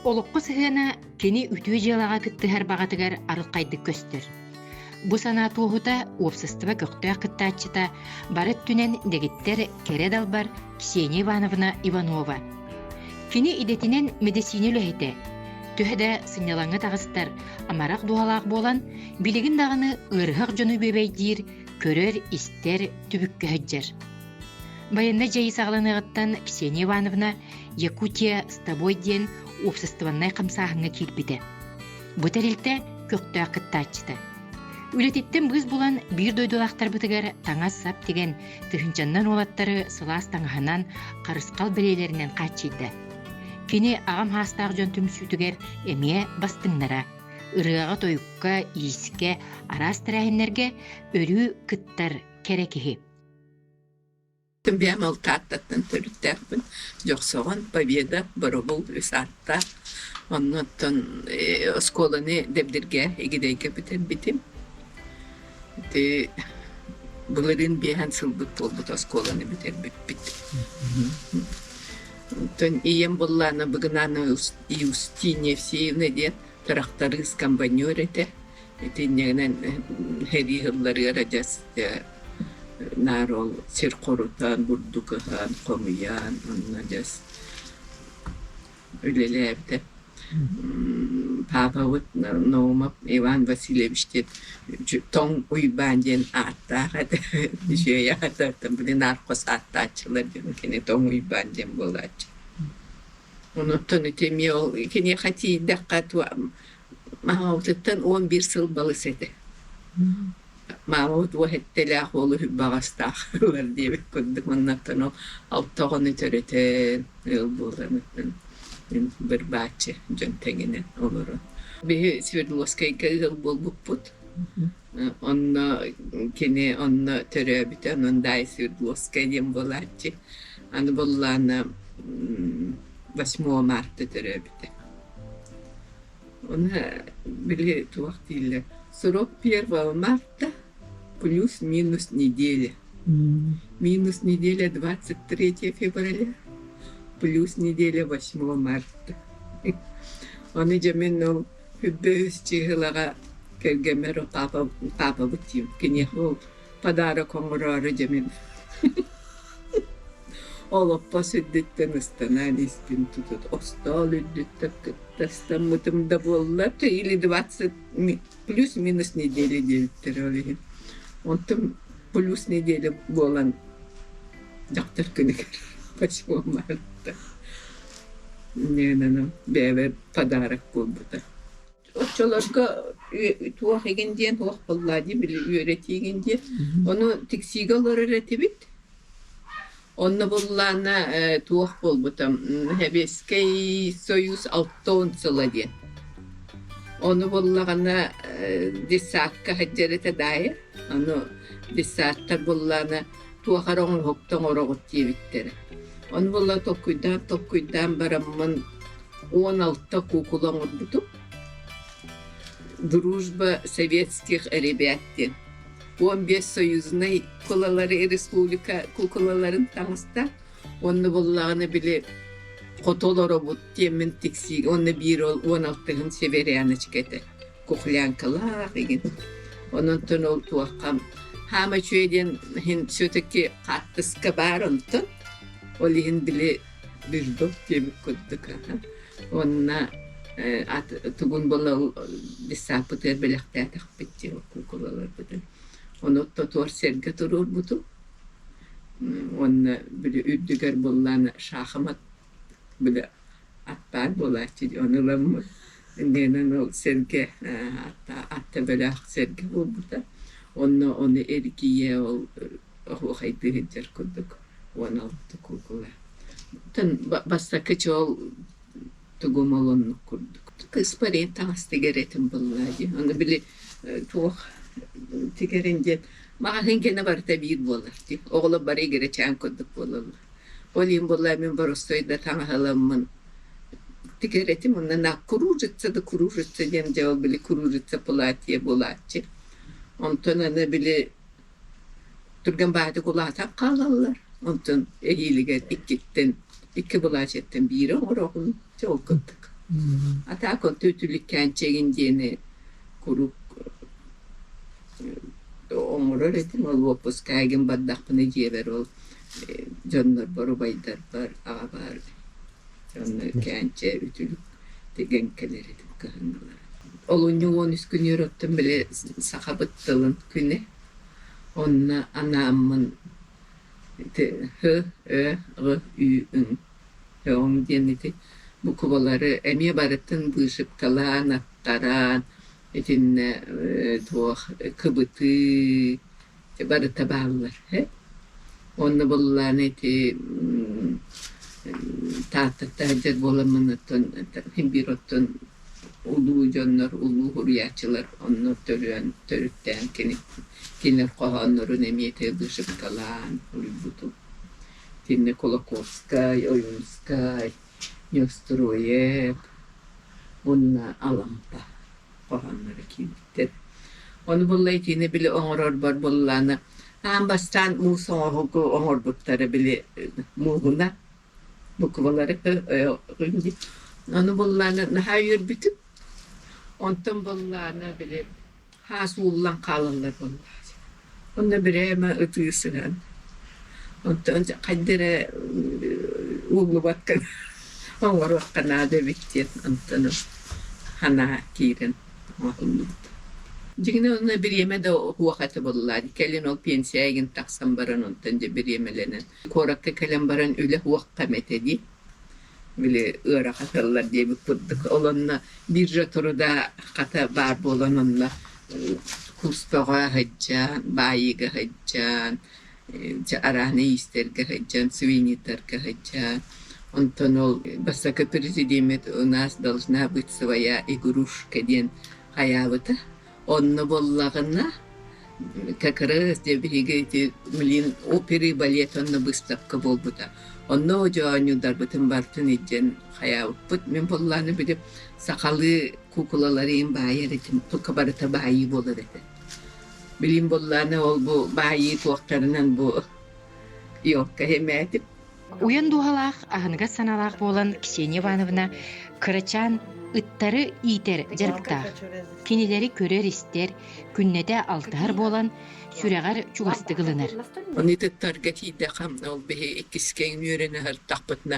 Олоххо сыһыана кини үтүө дьыалаҕа кыттыһар баҕатыгар арылхайдык көстөр. Бу санаа туоһута уопсастыба көхтөөх кыттааччыта бары өттүнэн дэгиттэр кэрэ далбар Ксения Ивановна Иванова. Кини идэтинэн мэдиссиинэ үлэһитэ. Төһө да сынньалаҥҥа таҕыстар, амарах дууһалаах буолан, билигин даҕаны ыарыһах дьону бүөбэйдиир, көрөр-истэр түбүккэ сылдьар. Байыаннай дьайыы саҕаланыаҕыттан Ксения Ивановна «Якутия с тобой» диэн уопсастыбаннай хамсааһыҥҥа киирбитэ. Бу тэрилтэ көхтөөх кыттааччыта. Үлэтиттэн быыс булан биир дойдулаахтарбытыгар таҥас-сап тигэн, тыһыынчаннан уолаттары сылаас таҥаһынан, харысхал бэлиэлэринэн хааччыйда. Кини аҕам саастаах дьон түмсүүтүгэр эмиэ бастыҥнара. Ырыаҕа-тойукка, иискэ, араас тэрээһиннэргэ өрүү кыттар кэрэ киһи. Бэйэм Алтааттаттан төрүттээхпин. Дьохсоҕон, Победа, Боробул үс ааттаах. Оннуттан оскуоланы Дэбдиргэ, Игидэйгэ бүтэрбитим. Ити былырыын биэһэн сылбыт буолбут оскуоланы бүтэрбиппит. Оттон ийэм буоллаана Быгынаана Иустиния Евсеевна диэн тырахтарыыс комбайнер этэ. Итиннигинэн сэрии сылларыгар адьас наар ол сир хорутан, бурдук ыһан, хомуйан, онно адьас үлэлээбитэ. Паапабыт Наумов Иван Васильевич диэн Тоҥ Уйбаан диэн ааттаах этэ. Үчүгэй аата, били наркос ааттааччылар диэн кини Тоҥ Уйбаан диэн буолааччы. Онуттан ити эмиэ ол киниэхэ тиийдэххэ Маамабытыттан 11 сыл балыс этэ. Маамабыт уо сэттэлээх уолу баҕастаах ылар диэбит курдук маннаттан ол алта оҕону төрөтөн ыал буолан мин бырбааччы дьон тэҥинэн олорон. Биһи Свердловскайга ыал буолбуппут. Онно кини онно төрөөбүтэ, онон Даай Свердловскай диэн буолааччы. Аны буоллаҕына 8 марта төрөөбүтэ. Оны били туох дииллэр срок первого марта плюс-минус неделя. Минус неделя 23 февраля, плюс неделя 8 марта. Оны дьэ мин ол үс чыыһылаҕа кэргэммэр папа папабыт диим киниэхэ ол подарок оҥороору дьэ мин Олоппос үрдүттэн ыстанан испин тутут остоол үрдүттэн кытта ыстаммытым да буоллар или 20 плюс-минус неделя диэбиттэрэ ол иһин. Онтон плюс неделя буолан дьахтар күнүгэр 8 марта Нeenana бэйэбэр подарок буолбута. Оччолорго туох игин диэн туох буолла дии били үөрэтиигин диэн. Ону тиксиигэ олорор этибит. Онно буллаана туох буолбута Сэбиэскэй Союз 60 сыла диэн. Ону буллаҕына детсадка сылдьар этэ даайа. Ону детсадтар буллаана туох эрэ оҥоһукта оҥороҕут диэбиттэрэ. Ону буолла толкуйдаан толкуйдаан бараммын 16 куукула оҥорбутум. «Дружба советских ребят» диэн. 15 союзнай кукулалары республика кукулаларын таҥаста. Онно буллаҕына били хоту олоробут диэммин тиксии уонна биир ол 16-һын северяночка этэ. Кухлянкалаах игин. Ононтон ол туоххам хаама үчүгэй диэн иһин все-таки хааттыска баар онтон. Ол иһин били Бюльдог диэбит курдук уонна тугун була десаппытыгар бэлэхтээтэхпит диэн куукулаларбытын. Ону тотуор сэргэ туруорбутум. Уонна били үрдүгэр буллаан шахмат били аттаан буолааччы дии ону ыламмыт иннинэн ол сэргэ ат төбөлөөх сэргэ буолбута. Онно ону эргийэ ол оһуохайдыы сылдьар курдук 16 куукула. Оттон бастакы чоол тугум ол оннук курдук. Кыыспар ийэм таҥас тигэр этим буоллаа дии. Ону били туох тигэрин диэн маҕаһыын кэннэ барыта биир буолар дии. Оҕолор бары игирэчээн курдук буолаллар. Ол иһин буоллаа мин боростуой да таҥас ыламмын тигэр этим. Онно на кружится да кружится диэн дьэ ол били кружится платье буолааччы. Онтон аны били Түргэн баайдык улаатан хаалаллар. Онтон эһиилигэр иккиттэн, икки былаачыйаттан биири оҥороҕун, дьэ ол курдук. А так он үтүлүккээнчэгин диэни куруук оҥорор этим, ол уоппускайгын бардахпына дьиэбэр ол дьоннорбор, убайдарбар, аҕабар онно кээнчэ үтүлүк тигэн кэлэр этим кыһыҥҥылар. Олунньу 13 күнүгэр оттон били сахабыт тылын күнэ. Онно анааммын ити Һ, Ө, Ҕ, Ү, Ҥ һөҕүҥ диэн ити буквалары эмиэ барытын вышивкалаан, аттаран итиннэ туох кыбытыы барыта бааллар Уонна буоллаҕына ити Тааттаттан сылдьар буоламмын оттон син биир оттон улуу дьоннор, улуу суруйааччылар онно төрөөн төрүттээн кини кинилэр хоһооннорун эмиэ вышивкалаан суруйбутум. Итиннэ Кулаковскай, Ойуунускай, Неустроев уонна Алампа хоһоонноро киирбиттэр. Ону буолла итини били оҥорорбор буоллаҕына аан бастаан муус оҥоһугу оҥорбуттара били мууһуна буквалары Ону буоллаҕына наһаа үөрбүтүм. Онтон буоллаҕына били хаас ууллан хаалаллар буоллаҕа. Онно бирээмэ ытыы сыһан, онтон хайда эрэ ууллубат гына оҥоруохха наада эбит диэн онтон санаа киирэн оҥоһуллубут. Дьиҥинэн онно бириэмэ да уһуох этэ буоллаа. Кэлин ол пенсия эйигин тахсан баран онтон дьэ бириэмэлэнэн куоракка кэлэн баран үлэ уохха эмэтэ дии. Били ыарахан сыллар диэбит курдук. Ол онно биржа труда хата баар буолан онно курс бөҕө сылдьан, баайыыга сылдьан, арааны иистэргэ сылдьан, сувенирдарга сылдьан. Онтон ол бастакы президеммит у нас должна быть своя игрушка диэн хайаабыта. Онно буоллаҕына как раз дьэ биһиги ити блин оперы балет онно быыстапка буолбута. Онно оонньуурдарбытын барытын илдьэн хайаабыппыт. Мин буоллаҕына били сахалыы куукулаларым баайар этим, тука барыта баайыы буолар этэ. Билим буоллаҕына ол бу баайыы туохтарынан бу елка эмээтим. Уйан дууһалаах, аһыныгас санаалаах буолан Ксения Ивановна кырачаан ыттары иитэр дьарыктаах. Кинилэри көрөр-истэр, күннэтэ алтыһар буолан, сүрэҕэр чугастык ылынар. Ону ыттарга тиийдэххэ, ол биһи иккискэ үөрэнэ сырыттахпытына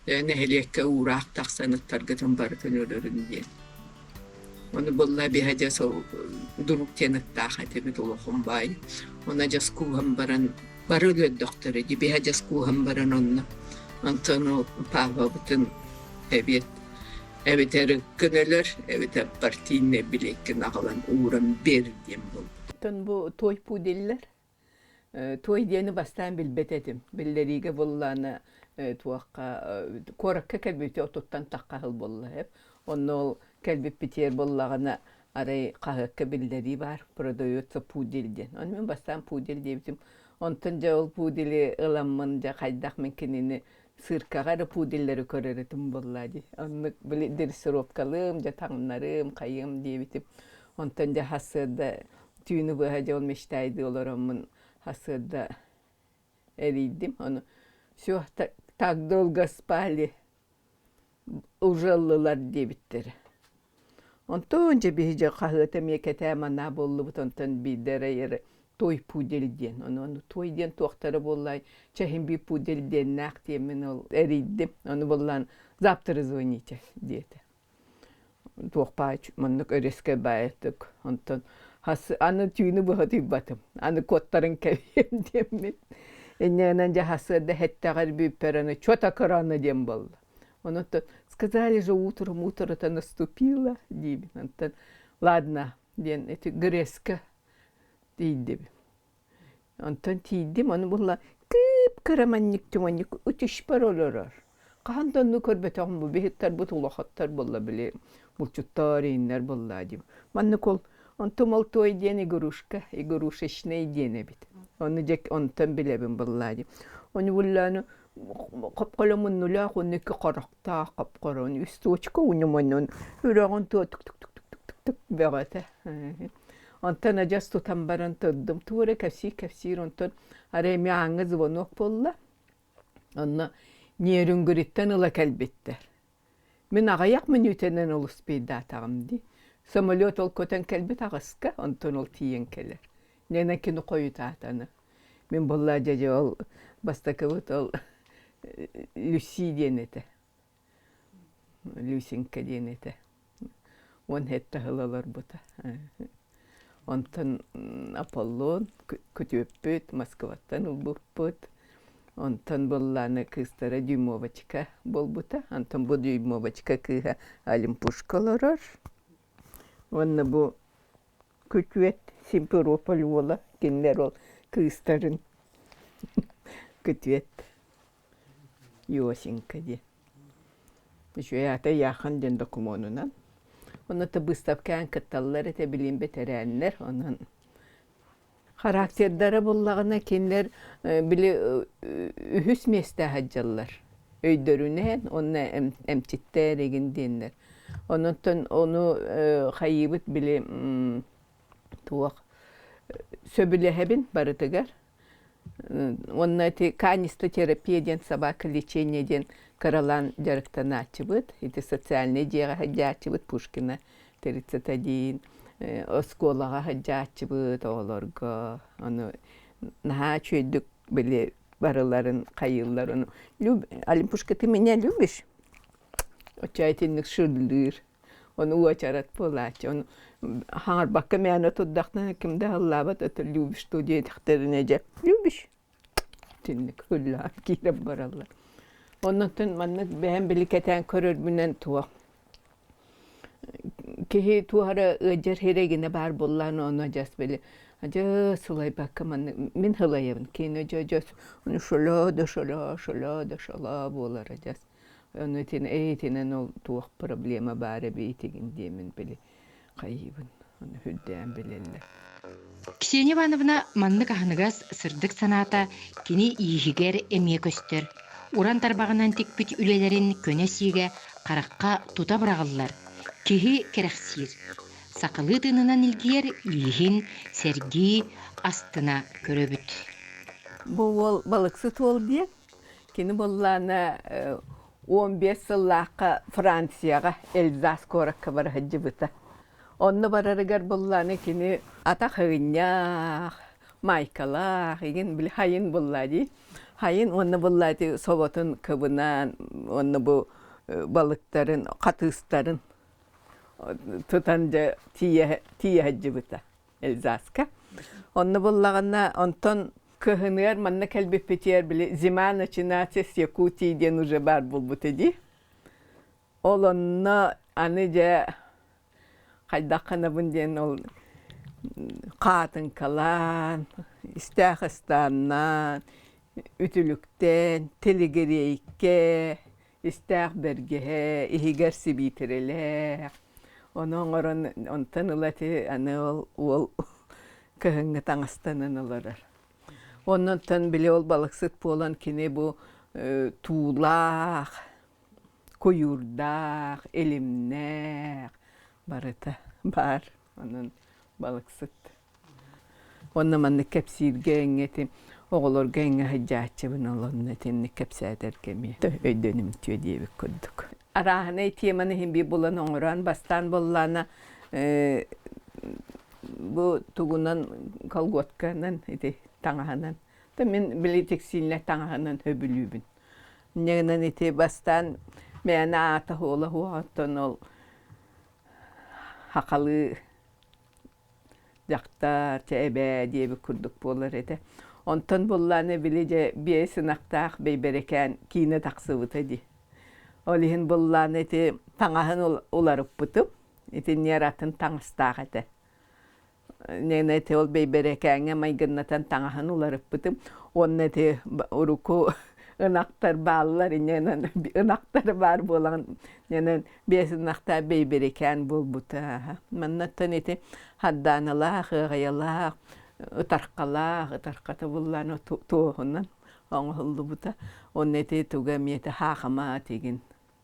нэһилиэккэ уураах тахсан ыттаргытын барытын өлөрүн диэн. Ону буолла биһа дьэ сол дурук диэн ыттаах этибит улахан баай. Оны дьас кууһан баран бары өлөрдөхтөрө дии биһа дьас кууһан баран онно. Онтон ол Павловытын эбиэт эбэтэр ыккын өлөр, эбэтэр партийнай билиэккин аҕалан ууран бер диэн буолбут. Оттон бу той пуделлэр Туой диэни бастаан билбэт этим. Биллэриигэ буоллаҕына туохха куоракка кэлбитэ отуттан тахха сыл буолла эп. Онно ол кэлбиппитигэр буоллаҕына арай хаһыакка биллэрии баар продается пудель диэн. Ону мин бастаан пудель диэбитим. Онтон дьэ ол пудели ыламмын дьэ хайдах мин кинини циркаҕа эрэ пуделлэри көрөр этим буоллаа дии. Оннук били дрессировкалыым, дьэ таҥнарыым, хайыам диэбитим. Онтон дьэ сарсыарда түүнү быһа дьон мечтайдыы олороммун сарсыарда эрийдим. Ону все так долго спали уже ыллылар диэбиттэрэ. Онтон дьэ биһи дьэ хаһыат эмиэ кэтээ манаа буоллубут онтон биирдэ эрэ той пудель диэн ону ону той диэн туохтара буоллай чэһин би пудель диэннээх диэммин ол эрийдим ону буоллаан завтра звоните диэтэ туох баай маннык өрүскэ баайытык онтон хас аны түүнү быһа утуйбатым аны куоттарын кэбиһиэм диэммин инньэнэн дьэ сарсыарда сэттэҕэр бүппэр аны чё так рано диэн буолла онон сказали же утром утро-то наступило диибин онтон ладно диэн ити ГРЭС-кэ тиийдим Онтон тиийдим, ону булла кып-кыра манньык түманньык үтүшпэр олорор. Хаһан да онну көрбөтөҕүм бу биһиттарбыт улахаттар буолла били булчуттар ииннэр буолла дим. Маннык ол онтум ол той диэн игрушка, игрушечный диэн эбит. Ону дьэ онтон билэбин буолла дим. Ону буллааны хопколо муннулаах уонна икки харахтаах хопкорон үс точка уньуманнан үрэҕин туо тук тук тук тук тук тук бөҕөтө. Онтон адьас тутан баран турдум. Тугу эрэ кэпсиир-кэпсиир, онтон арай эмиэ ааҥҥа звонок буолла. Онно Нерюнгриттэн ыла кэлбиттэр. Мин аҕыйах мүнүүтэнэн олуспейдаатаҕым дии. Самолет ол көтөн кэлбит аҕыска, онтон ол тиийэн кэлэр. Нена кини хойутаатаны. Мин буоллаа дьэ ол бастакыбыт ол Люси диэн этэ. Люсенька диэн этэ. 17 сыл олорбута. Онтон Аполлон күтүөппүт, Москваттан ылбыппыт. Онтон быллааны кыыстара Дюймовочка буолбута. Онтон бу Дюймовочка кыыһа Олимпушка олорор. Уонна бу күтүөт Симферополь уола, кинилэр ол кыыстарын күтүөт Иосенька диэн. Үчүгэй аата Яхан диэн докумуонунан. Онно то быыстапкаан кытталлар этэ билин бэтэрээннэр. Онон характердара буллаҕына кинилэр били үһүс миэстэ сылдьаллар. Өйдөрүнэн уонна эмчиттэр игин диэннэр. Онон ону хайыыбыт били туох сөбүлэһэбин барытыгар. Уонна ити канистотерапия диэн собака лечение диэн кыралаан дьарыктанааччыбыт. Ити социальнай дьиэҕэ сылдьааччыбыт Пушкина 31 оскуолаҕа сылдьааччыбыт оҕолорго. Ону наһаа үчүгэйдик били барыларын хайыыллар. Ону Олимпушка, ты меня любишь? Оччо итинник шырлыыр. Ону уочарат буолааччы. Ону хаҥарбакка мээнэ турдахтана ким да ыллаабат это любишь что диэтэхтэринэ дьэ любишь итинник ыллаан киирэн бараллар. Оннуттан маннык бэйэм били кэтээн көрөрбүнэн туох киһи туох эрэ ыалдьар сирэгинэ баар буоллаан ону адьас били адьас сылайбакка маннык мин сылайабын кини дьэ адьас ону шолоо да шолоо шолоо да шолоо буолар адьас Ону итин эйитинэн ол туох проблема баар эбиитигин диэмин били хайыыбын ону үрдээн билэллэр. Ксения Ивановна маннык аһыныгас, сырдык санаата кини ииһигэр эмиэ көстөр. Уран тарбаҕынан тикпит үлэлэрин көнө сиигэ харахха тута быраҕыллар, киһи кэрэхсиир. Сахалыы тыынынан илгийэр ииһин сэргии, астына көрөбүт. Бу уол балыксыт уол диэн Кини буоллаана 15 сыллаахха Францияҕа Эльзас куоракка бара сылдьыбыта. Онно барарыгар буоллаана кини атах ыгынньах, майкалаах, игин били хайын булла дии. Хайын уонна булла ити соботун кыбынан уонна бу балыктарын, хатыыстарын тутан дьэ тиийэ тиийэ сылдьыбыта Эльзаска. Онно буллаҕына онтон Кыһыныгар манна кэлбиппитигэр били «Зима начинается с Якутии» диэн уже баар буолбута дии. Ол онно аны дьэ хайдах гынабын диэн ол хаатыҥкалаан, истээх ыстааннаан, үтүлүктээн, тилигириэйкэ, истээх бэргэһэ, иһигэр сибиитирэлээх. Ону оҥорон онтон ыла ити аны ол уол кыһыҥҥы таҥастанан олорор. Оннуттан били ол балыксыт буолан кини бу туулаах, куйуурдаах, илимнээх барыта баар. Онон балыксыт. Уонна маннык кэпсииргэ эҥҥэ оҕолорго эҥҥэ сылдьааччыбын ол онно итинник кэпсээтэргэ эмиэ өйдөнүмтүө диэбит курдук. Арааһынай теманы иһин биир булан оҥорон бастаан буоллаана бу тугунан колготканан ити таҥаһынан то мин били текстильнэй таҥаһынан сөбүлүүбүн. Инньэ гынан ити бастаан мээнэ аата хуола оттон ол хахалыы дьахтар чэ эбээ диэбит курдук буолар этэ. Онтон буллааны били дьэ биэс ынахтаах бэйбэрэкээн киинэ тахсыбыта дии. Ол иһин буллааны ити таҥаһын уларыппытым. Ити атын таҥастаах этэ. Нена ити ол бэйбэрэкээҥҥэ майгыннатан таҥаһын уларыппытым. Уонна ити урукку ынахтар бааллар, инньэ ынахтар баар буолан инньэ биэс ынахтаах бэйбэрикээн буолбута. Маннаттан ити хардааналаах, ыаҕайалаах, ытархалаах, ытархата буллаан туоһунан оҥоһуллубута. Уонна ити туга эмиэ ити хаахама тигин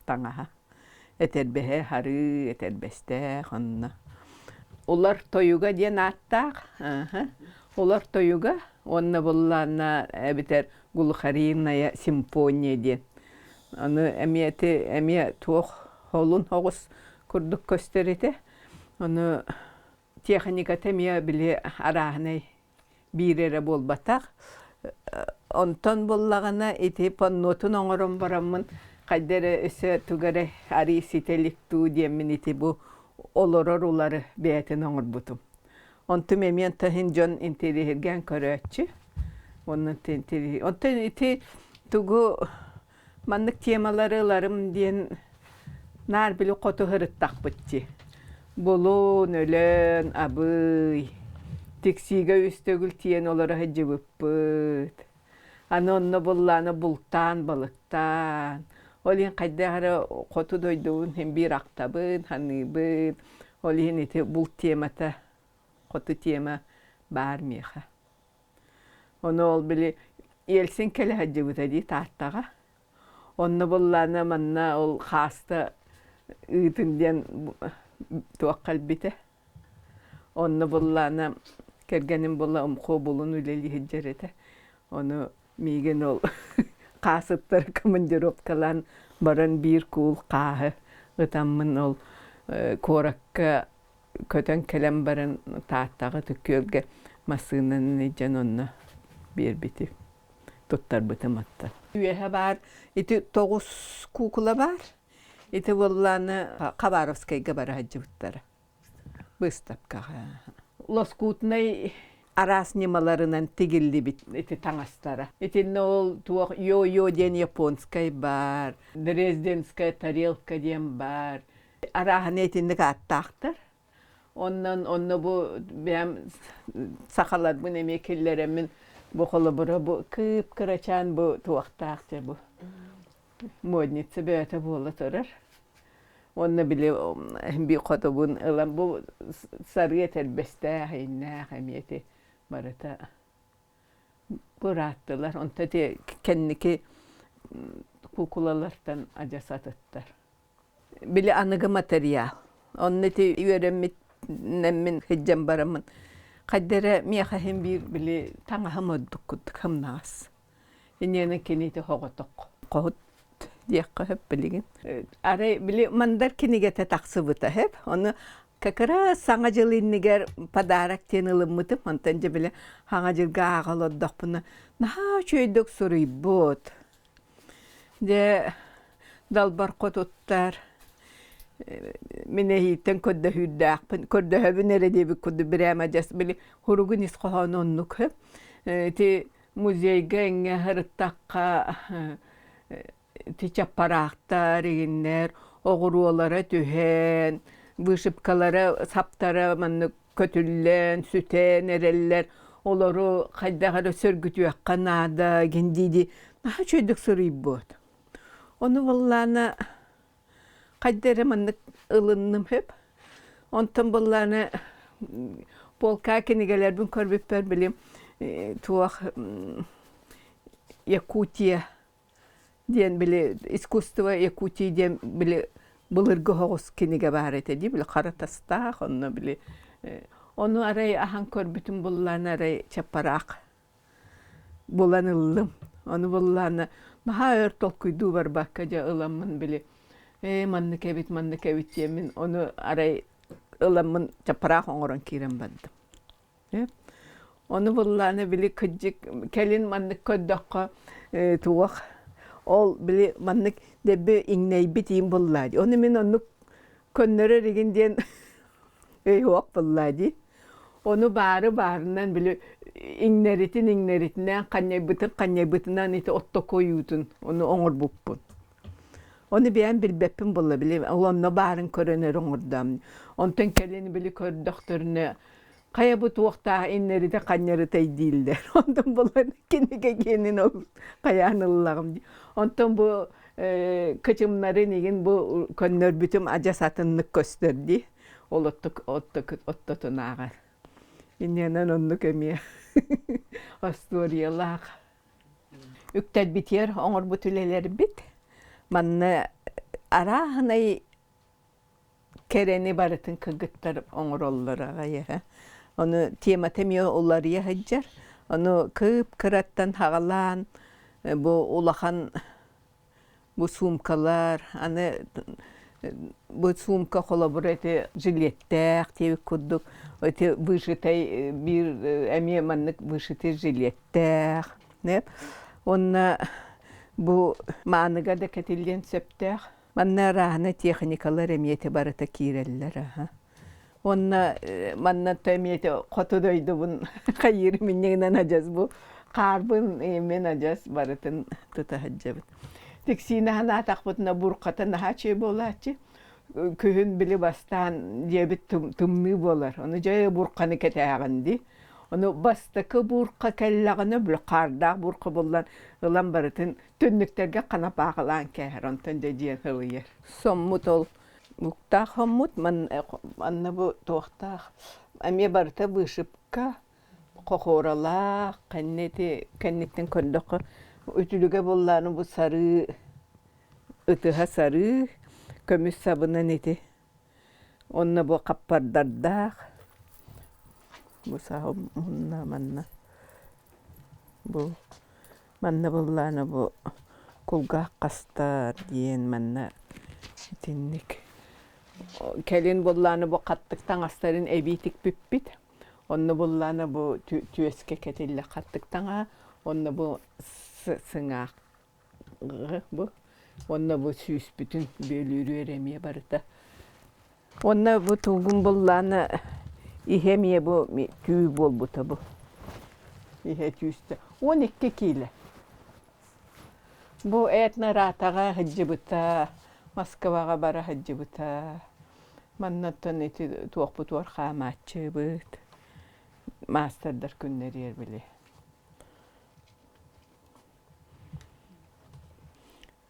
таҥаһа. Этэрбэһэ харыы, этэрбэстээх онно. Улар тойуга диэн ааттаах. Улар тойуга уонна буллаанна эбэтэр глухариная симфония диэн. Аны эмиэ ити эмиэ туох Холун оҕус курдук көстөр этэ. Ону техниката эмиэ били арааһынай биир эрэ буолбатах. Онтон буллаҕына ити паннотун оҥорон бараммын хайда эрэ өссө тугу эрэ арыы ситэ илик дуу диэммин ити бу олорор улары бэйэтин оҥорбутум. Онтум эмиэ таһын дьон интэриэһиргээн көрөөччү. Онон Оттон ити тугу маннык темалары ыларым диэн наар били хоту сырыттахпыт дии. Булун, Өлөөн, Абый, Тиксиигэ үс төгүл тиийэн олоро сылдьыбыппыт. Аны онно буллааны бултаан, балыктаан. Ол иһин хайдах эрэ хоту дойдубун син биир ахтабын, саныыбын. Ол иһин ити булт темата, хоту тема баар миэхэ. Ону ол били Ельцин кэлэ сылдьыбыта дии Тааттаҕа. Онно буллаана манна ол хааста ыытын диэн туох кэлбитэ. Онно буллаана кэргэним була омхуо булун үлэлии сылдьар этэ. Ону миигин ол хаасыттары командировкалаан баран биир куул хааһы ытаммын ол куоракка көтөн кэлэн баран Тааттаҕа Ытык-Күөлгэ массыынанан илдьэн онно биэрбитим, туттарбытым оттон. Үөһэ баар ити тоҕус куукула баар. Ити буоллааны Хабаровскайга бара сылдьыбыттара. Быыстапкаҕа. Лоскутнай араас ньымаларынан тигиллибит ити таҥастара. Итиннэ ол туох йо-йо диэн японскай баар, дрезденская тарелка диэн баар, Арааһына итинник ааттаахтар. Онон онно бу бэйэм сахаларбын эмиэ киллэрэммин бу холобура бу кыып-кырачаан бу туохтаах дьэ бу модница бэйэтэ буола турар. Уонна били би хотобун ылан бу сарыа этэрбэстээх иннээх эмиэ ити барыта бырааттылар. Онто ити кэнники куукулалартан адьас атыттар. Били аныгы материал. Онно ити үөрэммитинэммин сылдьан бараммын хайда эрэ миэхэ иһин биир били таҥаһым ордук курдук сымнаҕас. Инньэни кини ити соҕотох хоһут диэххэ сөп билигин. Арай били Мандар кинигэтэ тахсыбыта сөп. Ону как раз Саҥа дьыл иннигэр подарок диэн ылыммытым. Онтон дьэ били Саҥа дьылга ааҕа олордохпуна наһаа үчүгэйдик суруйбут. Дьэ, далбар хотуттар мин эһииттэн көрдөһүүрдээхпин, көрдөһөбүн эрэ диэбит курдук бирээмэ адьас били хуругун ис хоһооно оннук ити музейга эҥҥэ сырыттахха ити чаппараахтар игиннэр оҕуруолара түһэн вышивкалара саптара маннык көтүллэн сүтэн эрэллэр олору хайдах эрэ сөргүтүөххэ наада гин дии наһаа үчүгэйдик суруйбут ону буоллаана хайда эрэ маннык ылынным сөп онтон буоллаана полка кинигэлэрбин көрбүппэр били туох Якутия диэн били искусство Якутии диэн били былыргы оһоҕос кинигэ баар этэ дии били хара тастаах онно били ону арай аһан көрбүтүм буллаан арай чаппараах булан ыллым ону буллаана наһаа өр толкуйдуу барбакка дьэ ыламмын били ээ маннык эбит маннык эбит диэммин ону арай ыламмын чаппараах оҥорон киирэн бардым. Ону буллаана били кырдьык кэлин маннык көрдөххө туох ол били маннык дэбби иҥнэйбит иин буллаа дии. Ону мин оннук көннөрөр игин диэн өй-уох буллаа дии. Ону баары баарынан били иҥнэритин иҥнэритинэн ханньайбытын ханньайбытынан ити оттоку ойуутун ону оҥорбуппун. Ону бэйэм билбэппин буолла били ол онно баарын көрөн эрэ оҥордоом. Онтон кэлин били көрдөхтөрүнэ хайа бу туохтаах иннэритэ ханньарытай дииллэр. Онтон булан кинигэ гиэнин ол хайаан ыллаҕым дии. Онтон бу кычымнарын игин бу көннөрбүтүм адьас атыннык көстөр дии. Ол оттотунааҕар. Инньэнэн оннук эмиэ остуоруйалаах. Үктэлбитигэр оҥорбут үлэлэрбит манна арааһынай кэрэни барытын кыргыттар оҥороллоро аҕай Ону темата эмиэ уларыйа сылдьар. Ону кып-кыраттанаҕалаан бу улахан бу суумкалар аны. Бу суумка холобур эти жилеттээх диэбит курдук эти вышитай биир эмиэ маннык вышитый жилеттээх. Уонна бу мааныга да кэтиллиэн сөптөөх. Манна арааһына техникалар эмиэ ити барыта киирэллэр аха. Уонна манна эмиэ хоту дойдубун хайыыр минньигинэн адьас бу хаарбын мин адьас барытын тута сылдьабыт. Тиксиини санаатахпытына бурхата наһаа үчүгэй буолааччы. Күһүн били бастаан дьиэбит тымныы буолар. Ону дьэ бурханы кэтээҕин дии. Ону бастакы буурха кэллэҕинэ били хаардаах буурха буллан ылан барытын түннүктэргэ ханапаахылаан кээһэр, онтон дьэ дьиэн ылыйар. Соммут ол уктаах хоммут, манна бу туохтаах эмиэ барыта вышивка, хохуоралаах, кэннити кэнниттэн көрдөххө үтүлүгэ буоллааны бу сарыы ытыһа сарыы, көмүс сабынан ити Онно бу хаппардардаах, бу саха мунна манна бу манна буоллаҕына бу кулгаах хастар диэн манна итинник кэлин буоллаҕына бу хаттык таҥастарын эбии тикпиппит. Онно буоллаҕына бу түөскэ кэтиллэр хаттык таҥаһа, онно бу сыҥаах Бу уонна бу сүүспүтүн бүөлүүрү эрэ эмиэ барыта. Уонна бу тугун буллаана иһэ эмиэ бу түү буолбута бу. Иһэ түүстэ. 12 киилэ. Бу этно-ратаҕа сылдьыбыта, Москваҕа бара сылдьыбыта. Маннаттан ити туохпутугар хаамааччыбыт. Маастардар күннэригэр били.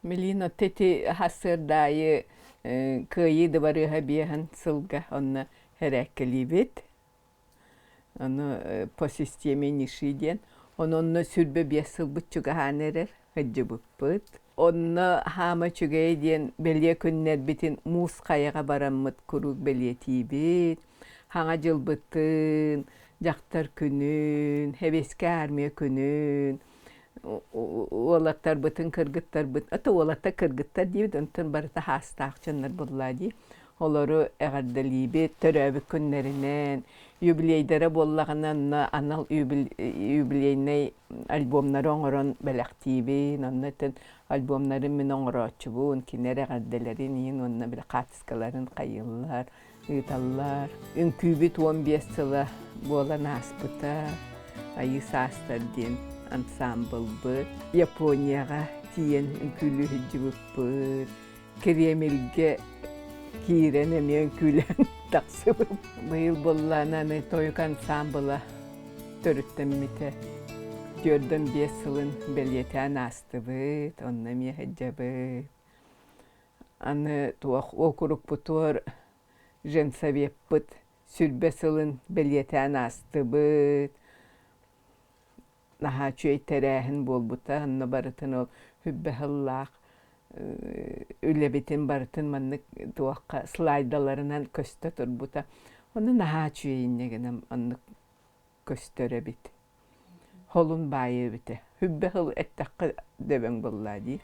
Милина ити сарсыардаайы Кыайыы дыбарыаһа биэһэн сылга онно эрээккэлиибит. Ону по системе ниши диэн. Ону онно сүрбэ биэс сылбыт чугаһаан эрэр, сылдьыбыппыт. Онно хаама үчүгэй диэн бэлиэ күннэрбитин муус хайаҕа бараммыт куруук бэлиэтиибит. Хаҥа дьылбытын, дьахтар күнүн, Сэбиэскэй Армия күнүн, уолаттарбытын, кыргыттарбыт, ата уолаттар кыргыттар диибит, онтон барыта хаастаах дьоннор буоллаа дии. Олору эҕэрдэлиибит, төрөөбүт күннэринэн, юбилейдара буоллаҕына онно анал юбилейнай альбомнары оҥорон бэлэхтиибин, онно этэн альбомнарын мин оҥорооччубун, кинилэр эҕэрдэлэрин иһин уонна били хаартыскаларын хайыыллар, ыыталлар. Үҥкүүбүт 15 сыла буолан ааспыта. Айыы саастар диэн ансаамбылбыт. Японияҕа тиийэн үҥкүүлүү сылдьыбыппыт. Кремльгэ киирэн эмиэ үҥкүүлээн тахсыбыт. Быйыл буоллаҕына аны тойук ансаамбыла төрүттэммитэ. 45 сылын бэлиэтээн аастыбыт, онно эмиэ сылдьабыт. Аны туох уокурукпутугар женсовеппыт сүрбэ сылын бэлиэтээн аастыбыт. Наһаа үчүгэй тэрээһин буолбута. Онно барытын ол сүрбэ сыллаах үлэбитин барытын маннык туохха слайдаларынан көстө турбута. Ону наһаа үчүгэй инньэ гынан оннук көстөр эбит. Холун баайы эбитэ. Хүббэ сыл эттэххэ дөбөҥ буоллаа дии.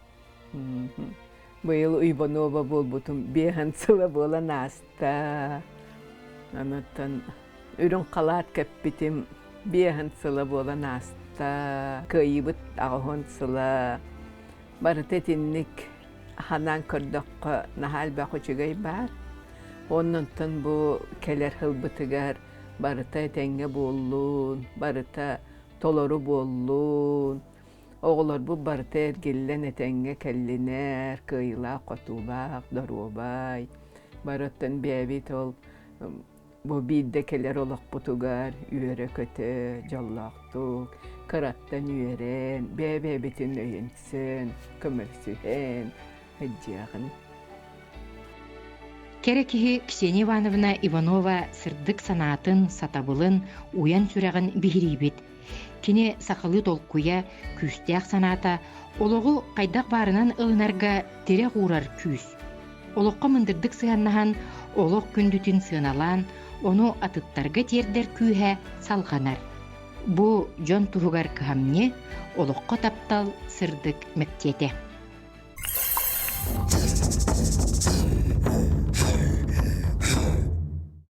Быйыл Уйбанова буолбутум биэһэн сыла буолан ааста. Онуттан үрүҥ халаат кэппитим биэһэн сыла буолан ааста. Кыайыыбыт аҕыһын сыла. Барыта итинник ханаан көрдөххө наһаа элбэх үчүгэй баар. Оннуттан бу кэлэр сылбытыгар барыта этэҥҥэ буоллун, барыта толору буоллун, оҕолорбут барыта эргиллэн этэҥҥэ кэллинэр, кыайыылаах-хотуулаах, доруобай, барыттан бэйэбит ол бу биирдэ кэлэр олохпутугар үөрэ-көтө, дьоллоохтук, кыраттан үөрэн, бэйэ-бэйэбитин өйөнсөн, көмөлөсүһэн сылдьыаҕын. Кэрэ киһи Ксения Ивановна Иванова сырдык санаатын, сатабылын, уйан сүрэҕин биһириибит. Кини сахалыы толкуйа, күүстээх санаата олоҕу хайдах баарынан ылынарга тирэх уурар күүс. Олоххо мындырдык сыһыаннаһан, олох күндүтүн сыаналаан, ону атыттарга тиэрдэр күүһэ салҕанар. Бу дьон туһугар кыһамньы, олоххо таптал сырдык мэктиэтэ.